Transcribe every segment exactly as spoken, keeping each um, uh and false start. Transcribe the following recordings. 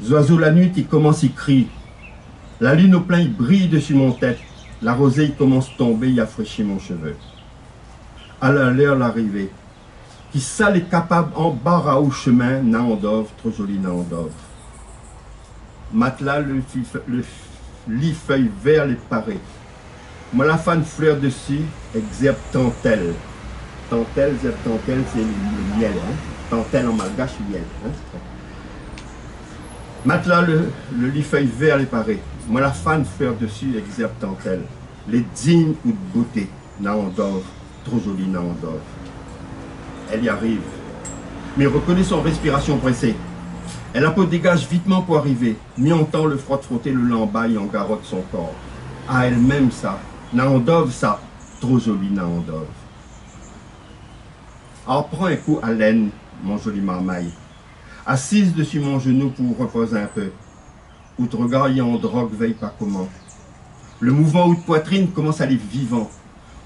Zoizo la nuit i komans i kri. La lune o plin i briy dsi mon tèt. La rozé i komans tonbé, i afréshi mon shové. Ala lèr larivé. Kisa lé kapab anbara ou shemin, Naandov, tro zoli Naandov. Matla, le fi-, le f-, li fèy vèr lé paré. Moin la fann flèr dsi èk zèrb tantèl. Tantèl, zèrb tantèl, sé le mièl, in. Tantèl an malgash, mièl, in. Matla, le, le li fèy vèr lé paré. Moin la fann flèr dsi èk zèrb tantèl. Lé dign out boté, Naandov, tro zoli Naandov. Èl i ariv. Mi rokoné son réspirasion présé. Èl la po dégaz vitman pou arivé. Mi antan le frot froté le lanba i angarot son kor. A èl mèm sa, Naandov sa, tro zoli Naandov. Ar pran in kou alèn, mon zoli marmay. Asiz dsi mon zhenou pou repoz in pé. Out regar i an drog, vèy pa koman. Le mouvman out poitrine komans alé vivan.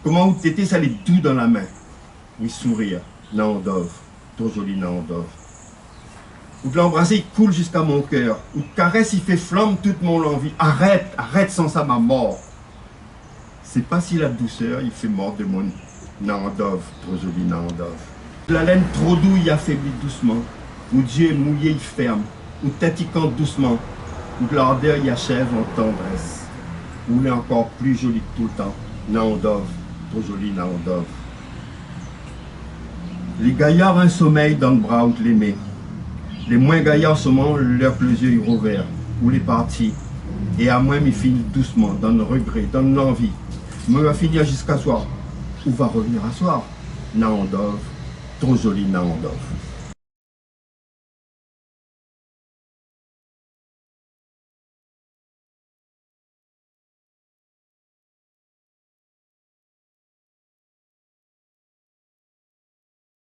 Koman out tété sa lé dou dan la min. Mi sourir, Naandov, tro zoli Naandov. Out lanbrasé i koul ziska mon kèr. Out karès i fé flanm tout mon lanvi. Arèt, arèt, san sa ma mor. Sé pa si la dousèr i fé mor demoun, Naandov, tro zoli Naandov. Out alèn tro dou i afébli dousman. Out zié mouyé i fèrm. Out tèt i kant dousman. Out lardèr i ashèv an tandrès. Ou lé ankor pli zoli k toultan, Naandov, tro zoli Naandov. Lé gayar in somèy dan bra out lémé. Lé moin gayar soman lèr ke le zié i rovèr, ou lé parti. É amoin mi fini dousman, dan regré, dan lanvi. Moin va fini ziska soir. Ou va revnir aswar, Naandov, tro zoli Naandov.